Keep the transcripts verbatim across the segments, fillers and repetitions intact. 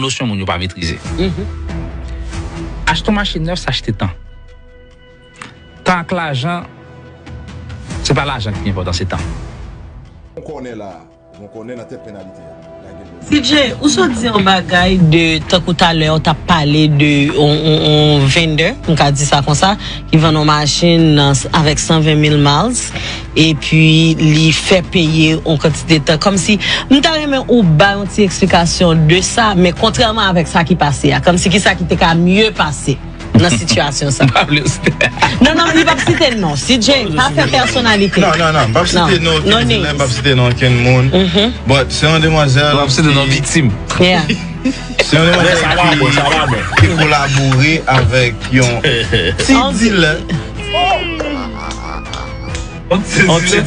Nosyon moun yo pa metrize. Achte yon machin nèf, se achte tan. Tan ak lajan, se pa lajan ki pi enpòtan, se tan. Yon kònè la, yon kònè nan tèt penalite a. Lage l. C J, ou sot di yon bagay de, tankou talè, ou t ap pale de on, on, on vendè, m ka di sa konsa, ki vann yon machin nan, avèk san ven mil miles, epi li fè peye yon kantite tan. Kòmsi, m ta renmen ou bay yon ti eksplikasyon de sa, men kontrèman avèk sa ki pase a, kòmsi ki sa ki te ka mye pase nan sitiyasyon sa? M pa vle w site. Non, non, li p ap site non. C J, pa fè pèsonalite. Non, non, non, m p ap site non, non, non, m p ap site non okenn moun. But se yon demwazèl. M p ap site non viktim. Yeah. Se yon demwazèl ki, ki kolabore avèk yon ti dilè. Yon ti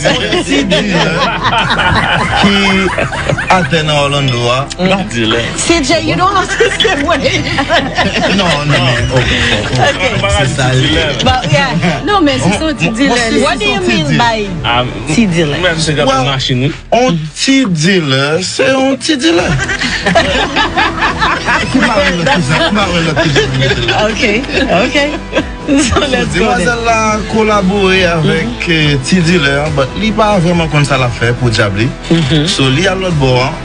dilè ki atè nan Orlando a. Ti dilè. C J, you don't have to say what it is. Non, non, men, oh, oh, oh. Ok. Se sa l ye. But, yeah. Non, men se yon ti dilè. What do you mean by ti dilè? Mwen se gade machin, wi. On ti dilè, se yon ti dilè. Ki pa wè lòt ki sa, ki pa wè lòt ki sa pou mete la. Ok, ok. So, let's go then. Demwazèl la kolabore avèk, eh, ti dilè an, but li pa vrèman konn sa l ap fè, podyab li. So, li al lòt bò an,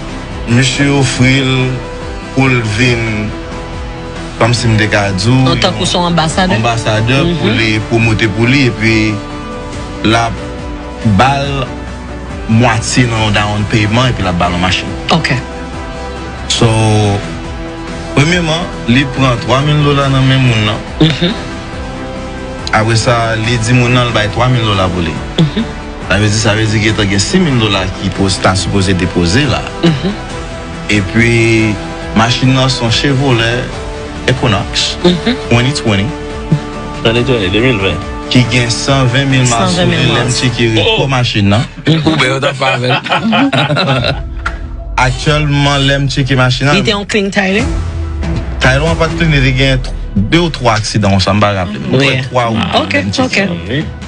misye ofri l pou l vin, kòmsi m te ka di w, yon, tankou se yon anbasadè, anbasadè pou li pwomote pou li, epi l ap ba l mwatye nan yon down payment, epi l ap ba l yon machin. Ok. So, premyèman, li pran twa mil dola nan men moun nan. Apre sa, li di moun nan l bay twa mil dola pou li. Sa vle di, sa vle di gentan gen sis mil dola ki poz-, ta sipoze depoze la. Epi, machin nan se yon Chevrolet Equinox twenty twenty. Twenty twenty, de mil ven. Ki gen san ven mil miles sou li, lè m tcheke rekò machin nan. Uber yo t ap fè avè l. Aktyèlman, lè m tcheke machin nan, li te yon clean title? Title an pa t clean, li te gen tw-, de ou twa aksidan konsa, m pa raple m. Mwen kwè twa ou de. Ok, ok.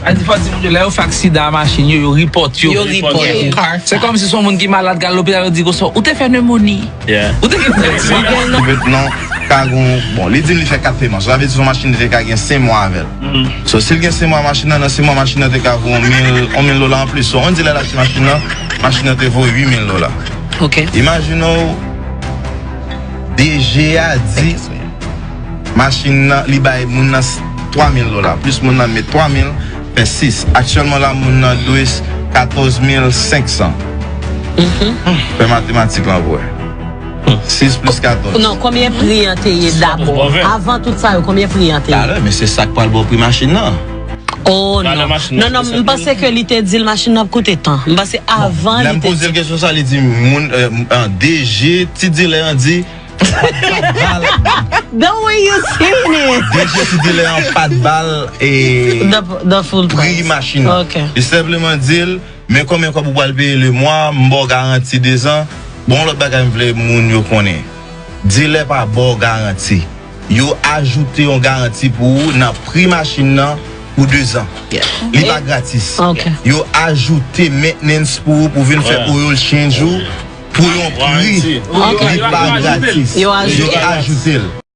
Sa di fò di moun yo, lè yo fè aksidan a machin yo, yo report yo. Yo report yo. Se kòmsi se yon moun ki malad, k al lopital, yo di konsa, ou te fè nemoni. Yeah. Ou te gen tèt. Li met non, ka gon, bon, li di li fè kat peman. So, sa vle di se yon machin li te ka gen senk mwa avè l. So, si l gen senk mwa machin nan, nan senk mwa machin nan te ka vo yon mil, yon mil dola anplis. So, on dilè l achte machin nan, machin nan te vo uit mil dola. Ok. Imajine w, D G a di machin nan, li bay moun nan s-, twa mil dola, plis moun nan met twa mil, fè sis. Aktyèlman la, moun nan dwe s-, katòz mil senk san. Fè matematik lan pou wè. Sis plis katòz. Non, konbyen pri an te ye dabò? Avan tout sa yo, konbyen pri an te ye? Talè, men se sa k pral ba w pri machin nan. Oh, non. Non, non, m panse ke li te di l machin nan ap koute tan. M panse avan li te di. Lè m poze l kesyon sa, li di moun, eh, an, D G ti dilè an di, pa t ba l. The way you saying it. D G ti dilè an pa t ba l, eh, the, the full price. Pri machin nan. Ok. Li senpleman di l, men konbyen kòb ou pral peye lemwa, m ba w garanti dezan. Bon, yon lòt bagay m vle moun yo konnen. Dilè pa ba w garanti. Yo ajoute yon garanti pou ou nan pri machin nan pou dezan. Yeah. Li pa gratis. Ok. Yo ajoute maintenance pou ou, pou vin fè oil change ou pou yon pri. Warranty. Ok. Li pa gratis. Yo ajoute. Yo ajoute l.